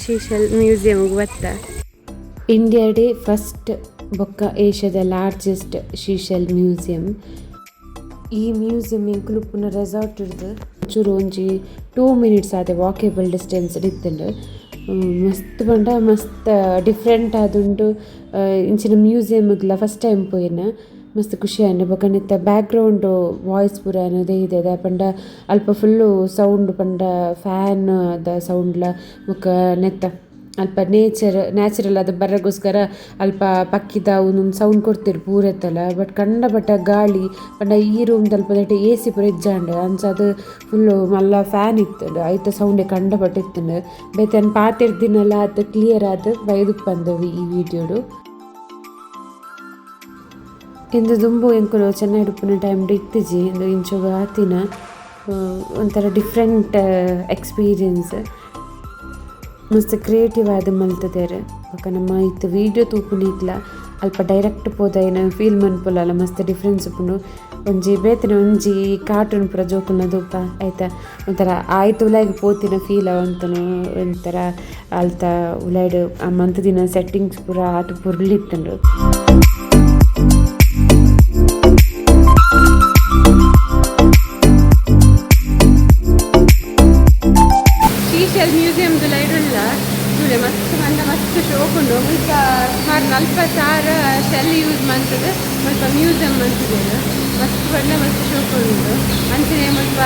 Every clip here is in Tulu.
ಶೀಶಲ್ ಮ್ಯೂಸಿಯಮ್ಗೆ ಬತ್ತ. India day first ಬೊಕ್ಕ ಏಷ್ಯಾದ ಲಾರ್ಜೆಸ್ಟ್ ಶೀಶಲ್ ಮ್ಯೂಸಿಯಂ. ಈ ಮ್ಯೂಸಿಯಂ ಎಂಕುಲು ಉಪ್ಪುನ ರೆಸಾರ್ಟ್ ಇಡ್ದು ಚೂರು ಒಂಜಿ 2 ಮಿನಿಟ್ಸ್ ಆತೆ ವಾಕೇಬಲ್ ಡಿಸ್ಟೆನ್ಸ್ ಇತ್ತುಂಡು. ಮಸ್ತ್ ಪಂಡ ಮಸ್ತ್ ಡಿಫ್ರೆಂಟ್ ಆದುಂಡು. ಇಂಚಿನ ಮ್ಯೂಸಿಯಮ್ಗ್ಲ ಫಸ್ಟ್ ಟೈಮ್ ಪೋಯಿನ, ಮಸ್ತ್ ಖುಷಿ ಆಂಡ್. ಬೊಕ ನೆತ್ತ back ground voice ಪೂರ ಇದೆ ಪಂಡ ಅಲ್ಪ ಫುಲ್ಲು ಸೌಂಡ್ ಪಂಡ ಫ್ಯಾನ್ ದ ಸೌಂಡ್ಲ ಬೊಕ ನೆತ್ತ ಅಲ್ಪ ನೇಚರ್ ನ್ಯಾಚುರಲ್ ಅದು ಬರಗೋಸ್ಕರ ಅಲ್ಪ ಪಕ್ಕಿದ ಒಂದೊಂದು ಸೌಂಡ್ ಕೊಡ್ತಿರು ಪೂರೆತ್ತಲ. ಬಟ್ ಕಂಡ ಪಟ್ಟ ಗಾಳಿ ಪಂಡ ಈ ರೂಮ್ದಲ್ಪ ಎ ಸಿ ಪೂರ ಇಜ್ಜಾಂಡ್ ಅಂಚ ಅದು ಫುಲ್ಲು ಮಲ್ಲ ಫ್ಯಾನ್ ಇತ್ತುಂಡು, ಐತ ಸೌಂಡೆ ಕಂಡ ಪಟ್ಟ ಇತ್ತುಂಡು. ಬೇತೆ ಪಾತೆರ್ದಿನಲ ಆತ್ ಕ್ಲಿಯರ್ ಆದ್ ಬೈದುಪ್ಪಂದವು ಈ ವಿಡಿಯೋಡು. ಇಂದು ದುಂಬು ಎಂಕುಲು ಚೆನ್ನೈಡ್ ಉಪ್ಪುನ ಟೈಮ್ ಇತ್ತಿಜಿ, ಇಂದು ಇಂಚೊಗು ಆತಿನ ಒಂಥರ ಡಿಫ್ರೆಂಟ್ ಎಕ್ಸ್ಪೀರಿಯನ್ಸ್, ಮಸ್ತ್ ಕ್ರಿಯೇಟಿವ್ ಆದ್ ಮಲ್ತುದೆರ್. ಬೊಕ ನಮ್ಮ ಇತ್ತೆ ವೀಡಿಯೋ ತೂಪುನಿಗ್ಲ ಅಲ್ಪ ಡೈರೆಕ್ಟ್ ಪೋದಾಯಿನ ಫೀಲ್ ಮನ್ಪುಲಲ ಮಸ್ತ್ ಡಿಫ್ರೆನ್ಸ್ ಉಪ್ಪುಂಡು. ಒಂಜಿ ಬೇತೆನೆ ಒಂಜಿ ಕಾರ್ಟೂನ್ ಪೂರ ಜೋಕುಲ್ನ ತೂಪ ಐತ ಒಂಥರ ಆಯ್ತು ಉಲಾಯಿಗ್ ಪೋತಿನ ಫೀಲ್ ಅವಂತನು ಒಂಥರ ಅಲ್ತ ಉಲಾಯ್ಡ್ ಆ ಮಂತುದಿನ ಸೆಟ್ಟಿಂಗ್ಸ್ ಪೂರ ಆತ್ ಪೊರ್ಲು ಇತ್ತುಂಡು. ಶೀಶಲ್ ಮ್ಯೂಸಿಯಂ ಲೈಟ್ ಉಲ್ಲ ತೂಲೆ, ಮಸ್ತ್ ಮಂದ ಮಸ್ತ್ ಶೋಕ್ ಉಂಡು. ಮುಲ್ಪ ಸುಮಾರು 40,000 ಶೆಲ್ ಯೂಸ್ ಮಂತುದು ಮುಲ್ಪ ಮ್ಯೂಸಿಯಂ ಮಂತುದೆರ್. ಮಸ್ತ್ ಪಂಡ ಮಸ್ತ್ ಶೋಕ್ ಉಂಡು. ಅಂಚನೆ ಮುಲ್ಪ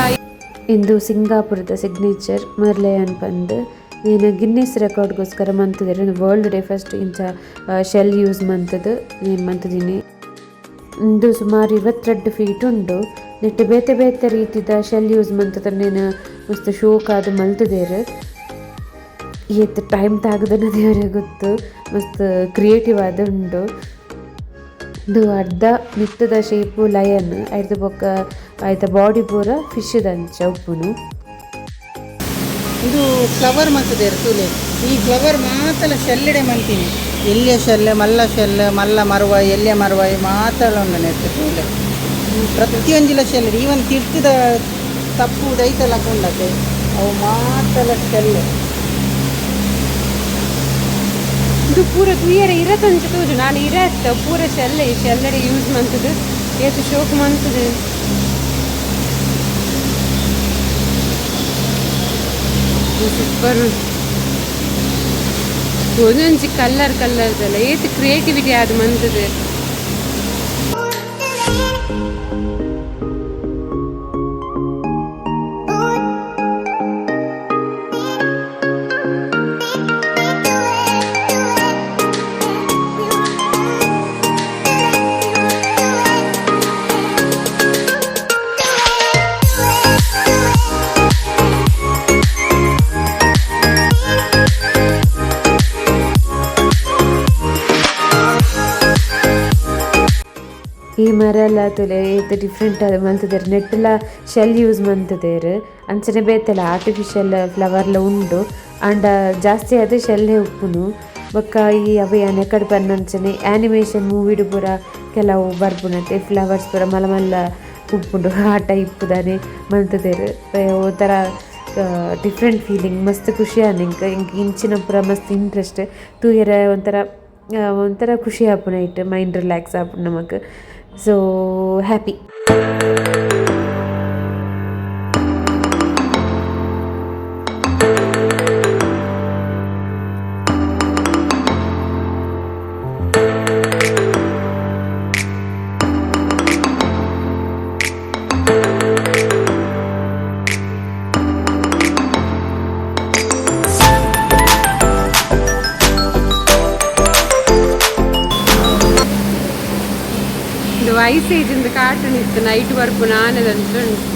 ಇಂದು ಸಿಂಗಾಪುರದ ಸಿಗ್ನೇಚರ್ ಮರ್ಲಯನ್ ಪಂದ್ ಏನ ಗಿನ್ನಿಸ್ ರೆಕಾರ್ಡ್ಗೋಸ್ಕರ ಮಂತುದೆರ್. World day first ಇಂಚ ಶೆಲ್ ಯೂಸ್ ಮಂತುದು ಏನ್ ಮಂತುದಿನಿ. ಇಂದು ಸುಮಾರು 22 ಫೀಟ್ ಉಂಡು. ನೆಟ್ಟ್ ಬೇತೆ ಬೇತೆ ರೀತಿದ ಶೆಲ್ ಯೂಸ್ ಮಂತುದು ಮಸ್ತ್ ಶೋಕ್ ಆದ್ ಮಲ್ತುದೆರ್. ಏತ್ ಟೈಮ್ ತಾಗದನ ದೇವರೇ ಗೊತ್ತು, ಮಸ್ತ್ ಕ್ರಿಯೇಟಿವ್ ಆದ್ ಉಂಡು. ಇಂದು ಅರ್ಧ ಮಿತ್ತದ ಶೇಪು ಲಯನ್, ಐರ್ದ ಬೊಕ್ಕ ಐತ ಬಾಡಿ ಪೂರ ಫಿಶ್ ದಂಚ ಉಪ್ಪುನು. ಇದು ಫ್ಲವರ್ ಮಂತುದೆರ್ ತೂಲೆ. ಈ ಫ್ಲವರ್ ಮಾತಲ ಶೆಲ್ಲಿಡೆ ಮಂತಿನಿ. ಎಲ್ಯ ಶೆಲ್, ಮಲ್ಲ ಶೆಲ್, ಮಲ್ಲ ಮರುವಾಯಿ, ಎಲ್ಯ ಮರುವಾಯಿ ಮಾತಲ ಉಂಡು ನೆಟ್ ತೂಲೆ. ಪ್ರತಿಯೊಂಜಿಲ ಶೆಲ್, ಈವನ್ ತಿರ್ತದ ತಪ್ಪು ದೈತಲ ಉಂಡತೆ ಅವು ಮಾತಲ ಶೆಲ್. ಇದು ಪೂರ ತೂಯರೆ ಇರತಂಚ ತೂಜು ನಾನು ಇರತ್ತ ಪೂರ ಶೆಲ್ ಶೆಲ್ಲಡೆ ಯೂಸ್ ಮಂತುದು ಏತ್ ಶೋಕ್ ಮಂತುದು. ಸೂಪರ್. ಒಂದೊಂಜಿ ಕಲರ್ ಕಲರ್ದಲ್ಲ ಏತ್ ಕ್ರಿಯೇಟಿವಿಟಿ ಆದ್ ಮಂತುದು. ಈ ಮರ ತೂಲೆ ಏತ್ ಡಿಫ್ರೆಂಟ್ ಆದ್ ಮಲ್ತುದೆರ್. ನೆಟ್ಟುಲ ಶೆಲ್ ಯೂಸ್ ಮಂತುದೆರ್. ಅಂಚನೆ ಬೇತೆಲ ಆರ್ಟಿಫಿಷಿಯಲ್ ಫ್ಲವರ್ಲ ಉಂಡು, ಆಂಡ ಜಾಸ್ತಿ ಆದ್ ಶೆಲ್ಲೇ ಉಪ್ಪುನು. ಬೊಕ್ಕ ಈ ಅವೆ ಯಾನ್ ಎಕಡೆ ಪನ್ನಂಚನೆ ಆನಿಮೇಷನ್ ಮೂವಿಡ್ ಪೂರ ಕೆಲವು ಬರ್ಪುನತೆ ಫ್ಲವರ್ಸ್ ಪೂರ ಮಲ್ಲ ಮಲ್ಲ ಉಪ್ಪುಂಡು, ಆ ಟೈಪ್ ದಾನೆ ಮಲ್ತುದೆರ್. ಒಂಥರ ಡಿಫ್ರೆಂಟ್ ಫೀಲಿಂಗ್, ಮಸ್ತ್ ಖುಷಿ ಆಂಡ್ ಎಂಕ್. ಎಂಕ್ ಇಂಚಿನ ಪೂರ ಮಸ್ತ್ ಇಂಟ್ರೆಸ್ಟ್. ತೂಯೆರೆ ಒಂಥರ ಒಂಥರ ಖುಷಿ ಆಪುಂಡು, ಐಟ್ ಮೈಂಡ್ ರಿಲ್ಯಾಕ್ಸ್ ಆಪುಂಡು ನಮಕ್. So happy. ಇದು ಐಸ್ ಏಜ್ ಇಂದ ಕಾರ್ಟೂನ್ ಇತ್ತು, ನೈಟ್ ಬರ್ಪುನ ಆನೆದಂತ ಉಂಟು.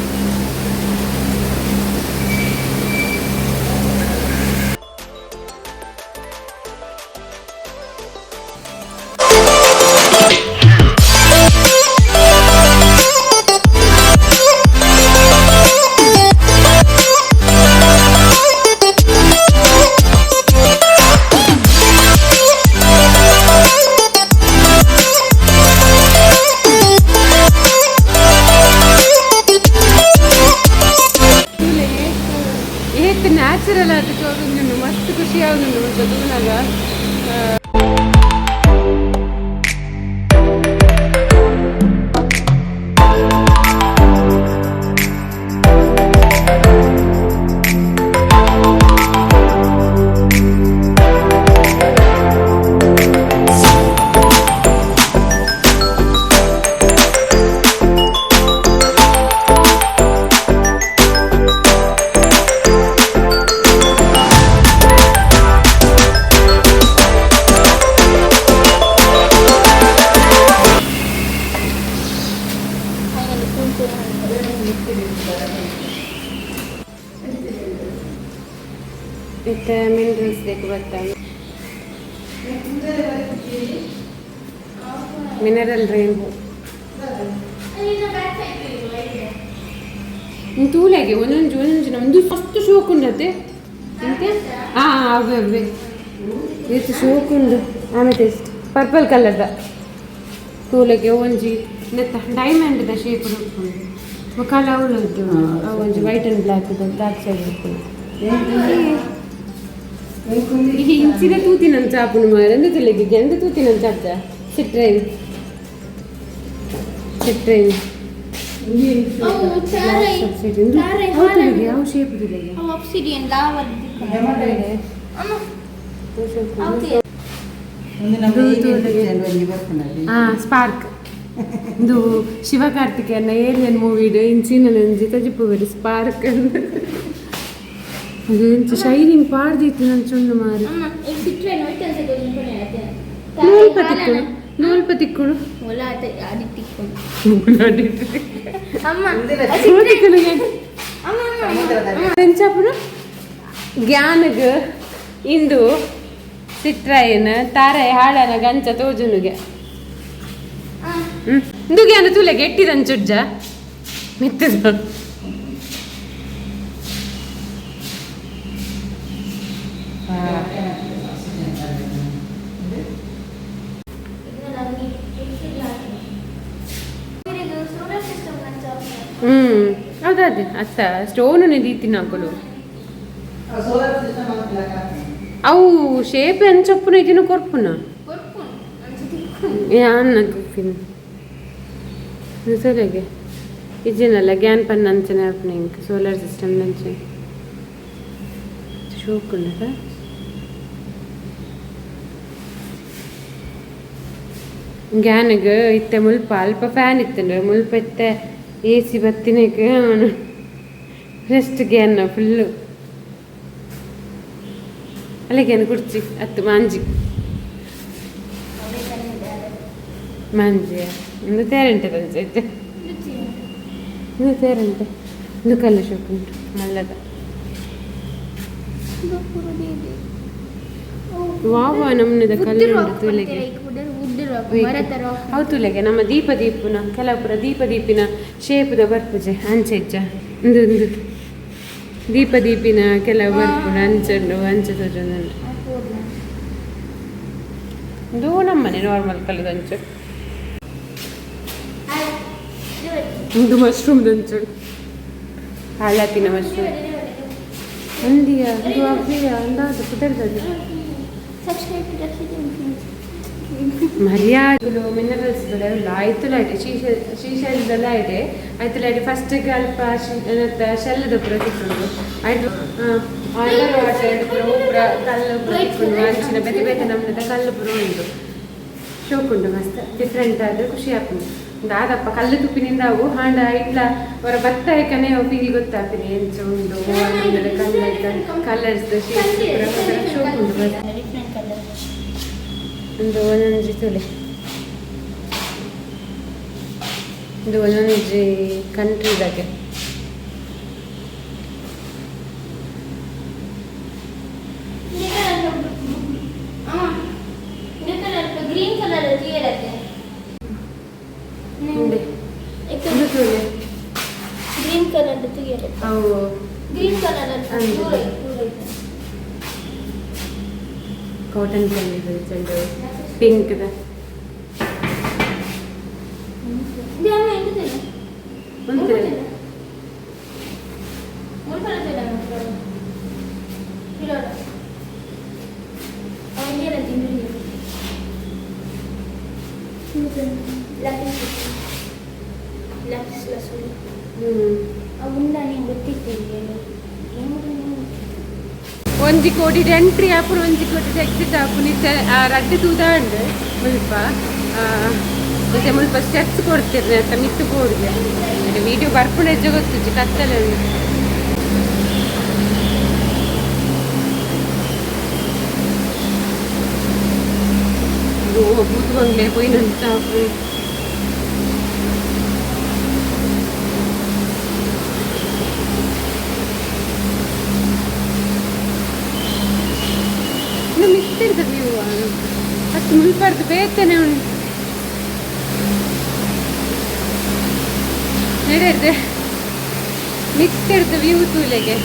ಇತ್ತೆ ಮಿನರಲ್ಸ್ ಬೇಕು ಬರ್ತಾವೆ. ಮಿನರಲ್ ರೈನ್ಬೋ ತೂಲೆಗೆ ಒಂದೊಂದು ಒಂದೊಂದು ನಮ್ದು ಮಸ್ತ್ ಶೋಕ್ ಉಂಡತೆ ಎಂತೆ. ಹಾಂ, ಅವೇ ಅವೇ. ಇದು ಶೋಕ್ ಉಂಡು. ಆಮೇಲೆ ಪರ್ಪಲ್ ಕಲರ್ದ ತೂಲೆಗೆ ಒಂಜಿ ನೆತ್ತ ಡೈಮಂಡ್ದ ಶೇಪ್ ಉಪ್ಪುಂಡು. ಬೊಕ್ಕ ಅವಳು ಅವು ಒಂಜಿ white and black, black side ಉಪ್ಪುಂಡು. ಈ ಇಂಚಿನ ತೂತಿನಂಚ ಆಪುಂಡು ಮಾರೆ. ಎಂತ ತುಲೆಗೆ ಎಂತ ತೂತಿನಂಚ ಅಜ್ಜ? ಸಿಟ್ರೈನ್, ಸಿಟ್ರೈನ್. ಯಾವ ಶೇಪ್ ತುಲೆಗೆ? ಅಬ್ಸಿಡಿಯನ್ ಲಾವ. ಅಮ್ಮ, ಒಂದು ನಮ್ಮ alien picture ಒಂಜಿ ಬರ್ಪುಂಡಲ್ಲಿ. ಹಾ, ಸ್ಪಾರ್ಕ್. ಇದು ಶಿವಕಾರ್ತಿಕೇಯನ ಏಲಿಯನ್ ಮೂವಿಡ್ ಇಂಚಿನ ಒಂಜಿ ತಜಿಪ್ಪು ಬೇರೆ ಸ್ಪಾರ್ಕ್. ಅದು ಇಂಚ ಶೈನಿಂಗ್ ಪಾಡ್ದಿತ್ತು ನನ್ನ ಚುಂಡು ಮಾರಿ. ಅಮ್ಮ, ಈಗ ಸಿಟ್ರೈನ್ ಹೋಯ್ತು ಅನ್ಸುತ್ತೆ. ಒಂಜಿ ನೂಲ್ಪ ತಿಕ್ಕುಳು, ನೂಲ್ಪ ತಿಕ್ಕುಳು. ಒಲ ಅಡಿ ತಿಕ್ಕೊಂಡು. ಅಮ್ಮ. ತಿಕ್ಕುಳು. ಅಮ್ಮ, ಅಮ್ಮ. ಎಂಚಪುಡು ಜ್ಞಾನಗ್ ಇಂದು ಸಿಟ್ರಾಯನ ತಾರೆ ಹಾಳನ ಗಂಚ ತೋಜುನುಗೆ. ಹ್ಮ್, ಇಂದು ಜ್ಞಾನ ತೂಲೆ ಗೆಟ್ಟಿದಂಚುಜ್ಜ ಮಿತ್ತದ. Solar system. ಹ್ಮ್, ಹೌದದೇ ಅತ್ತ ಸ್ಟೋನ್ ದೀತಿನ ಹಾಕಲು. ಸೋಲಾರ್ ಸಿಸ್ಟಮ್ ಅಂತ. ಅವು ಶೇಪ್ ಎಂಚಪ್ಪುನ ಇದನ್ನು ಕೊರ್ಪುನ. ಯಾನ್ ಗೊತ್ತಿನ ಸರಿಯಾಗಿ ಇಜ್ಜಿನಲ್ಲ. ಗ್ಯಾನ್ ಪನ್ನ ಅಂಚನೆ ಆಪುನ ಇಂಕ್ ಸೋಲಾರ್ ಸಿಸ್ಟಮ್ ಅಂಚನೆ. ಶೋಕ್ ಉಂಡದ. ಗ್ಯಾನ್ಗ್ ಇತ್ತೆ ಮುಲ್ಪ ಅಲ್ಪ ಫ್ಯಾನ್ ಇತ್ತುಂಡು. ಮುಲ್ಪ ಇತ್ತೆ ಎ ಸಿ ಬತ್ತಿನಕ್ ರೆಸ್ಟ್ ಗ್ಯಾನ್ ಫುಲ್ಲು. ಅಲ್ಲಿಗೆ ಕುರ್ಚಿ ಅತ್ತು ಮಾಂಜಿ ಮಾಂಜಿ. ಒಂದು ತೇರಂಟೆ ತಂಚೆ, ಒಂದು ತೇರಂಟೆ. ಒಂದು ಕಲ್ಲು ಶೋಕ್ ಉಂಟು ಮಲ್ಲದ. ವಾವ ನಮ್ಮನೆದ ಕಲ್ಲು ಉಂಟು ತೂಲೆಗೆ. ಅವು ತೂಲೆಗೆ ನಮ್ಮ ದೀಪ ದೀಪುನ ಕೆಲವು ಪೂರ ದೀಪ ದೀಪಿನ ಶೇಪುದ ಬರ್ಪುಜೆ ಅಂಚೆ ಇಜ್ಜ? ಉಂದು ಉಂದು ದೀಪ ದೀಪಿನ ಕೆಲವು ಬರ್ಪುನ ಅಂಚುಂಡು, ಅಂಚೆ ತೋಜೊಂದುಂಡು. ಇದು ನಮ್ಮನೆ ನಾರ್ಮಲ್ ಕಲ್ಲುದಂಚು. ಇದು ಮಶ್ರೂಮ್ ದಂಚು, ಹಾಳಾತಿನ ಮಶ್ರೂಮ್ ಅಂದಿಯ. ಇದು ಅವ್ವಿಯ ಅಂದಾಜು ಪುದರ್ದದು. ಸಬ್ಸ್ಕ್ರೈಬ್ ಟು ರಕ್ಷಿತ. ಮರ್ಯಾದಲು ಮಿನರಲ್ಸ್ ಉಲ್ಲ. ಆಯ್ತುಲಾಯ್ಟ್ ಶೀಶೆಲ್ದೆಲ್ಲ ಇದೆ. ಆಯ್ತುಲಾಯ್ಟ್ ಫಸ್ಟಿಗೆ ಅಲ್ಪ ಶೆಲ್ಲದ ಪೂರ ತಿಕ್ಕುಂಡು. ಆಯ್ತು, ಅಂಡರ್ ವಾಟರ್ ಪೂರ ಪೂರ ಕಲ್ಲು ಪೂರ ತಿಕ್ಕುಂಡು. ಅಂಚಿನ ಬೇತೆ ಬೇತೆ ನಮ್ಮದ ಕಲ್ಲು ಪೂರ ಉಂಟು. ಶೋಕ್ ಉಂಟು, ಮಸ್ತ್ ಡಿಫ್ರೆಂಟ್ ಆದ್ರೆ ಖುಷಿ ಆಪುಂಡು. ದಾದಪ್ಪ ಕಲ್ಲು ತುಪ್ಪಿನಿಂದ ಅವು ಹಾಂಡ ಇಟ್ಲ ಅವರ ಬತ್ತ ಕನೆ ಫೀಲ್ ಗೊತ್ತಾಗ್ತದೆ ಎಂಚ ಉಂಡು ಕಲ್ಲು, ಕಲರ್ಸ್ ಶೇಪ್ಸ್ ಪೂರ ಶೋಕ್ ಉಂಟು ಮಸ್ತ್. Different colour. ಒಂದು ಒಂದೊಂಜಿ ತುಲೆ. ಇದು ಒಂದೊಂಜಿ ಕಂಟ್ರಿದಾಗೆ. ಗ್ರೀನ್ ಕಲರ್ ಕ್ಲಿಯರ್ ಆಯ್ತು. ಉಂಡೆ ಒಂದು ತುಲೆ. Green colour clear. ಅವು ಗ್ರೀನ್ ಕಲರ್. ಅಂದು. ದೂರ ದೂರ ಐತೆ. ಕಾಟನ್ ಕ್ಯಾಂಡಿ ಚೆಂಡು ಪಿಂಕ್ದ. ಇದು ಅಮ್ಮ ಎಂತದಿಲ್ಲ. ಉಂಟು. ಮುಲ್ಪಲ ಪಿಲೋಡ ಅವನಿಗೆ ತಿಂದು ಲ್ಯಾಪಿಸ್ ಲ್ಯಾಪಿಸ್ ಲಸುಲಿ. ಹ್ಮ್. ಅವುಂದ ನೀನು ಗೊತ್ತಿತ್ತು. ಏನು? ಒಂಜಿ ಕೋಟಿ ಎಂಟ್ರಿ ಆಪುನು, ಒಂಜಿ ಕೋಟಿ ಎಕ್ಸಿಟ್ ಆಪುನು. ಇತ್ತೆ ರಡ್ಡ್ ತೂದಾಂಡ್ ಮುಲ್ಪ. ಇತ್ತೆ ಮುಲ್ಪ ಸ್ಟೆಪ್ಸ್ ಕೊಡ್ತಿರ್ನೆ ಅತ್ತ ಮಿತ್ತು ಪೋಡುಗೆ. ವೀಡಿಯೋ ಬರ್ಪುಣ ಹೆಜ್ಜೆ ಗೊತ್ತುಜ್ಜಿ, ಕತ್ತಲೆ ಉಂಡು. ಭೂತ ಬಂಗ್ಲೆ ಪೋಯಿನಂಚ ಆಪುನು. ಮುಲ್ಪರ್ದು ಬೇತನೆ ಉಂಡು ನಡೆರ್ದೆ ಮಿತ್ತಿರ್ದು ವ್ಯೂ ತೂಲೆಗೆ.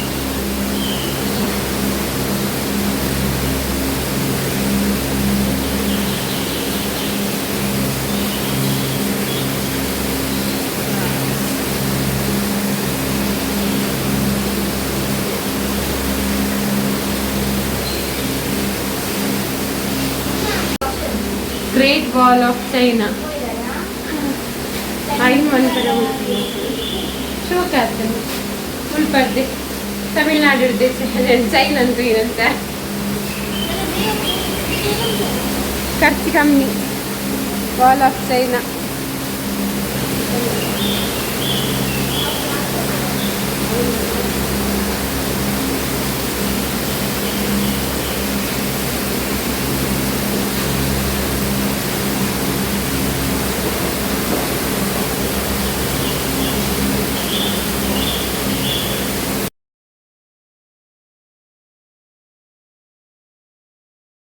ಗ್ರೇಟ್ ವಾಲ್ ಆಫ್ ಚೈನಾ ಐನ್ ಮನ್ಪರ ಶೋಕ್ ಆಗ್ತದೆ. ಮುಲ್ಪರ್ದೆ ತಮಿಳ್ನಾಡು ಚೈನಾ ಅಂತ ಏನಂತ ಖರ್ಚು ಕಮ್ಮಿ. Wall of China.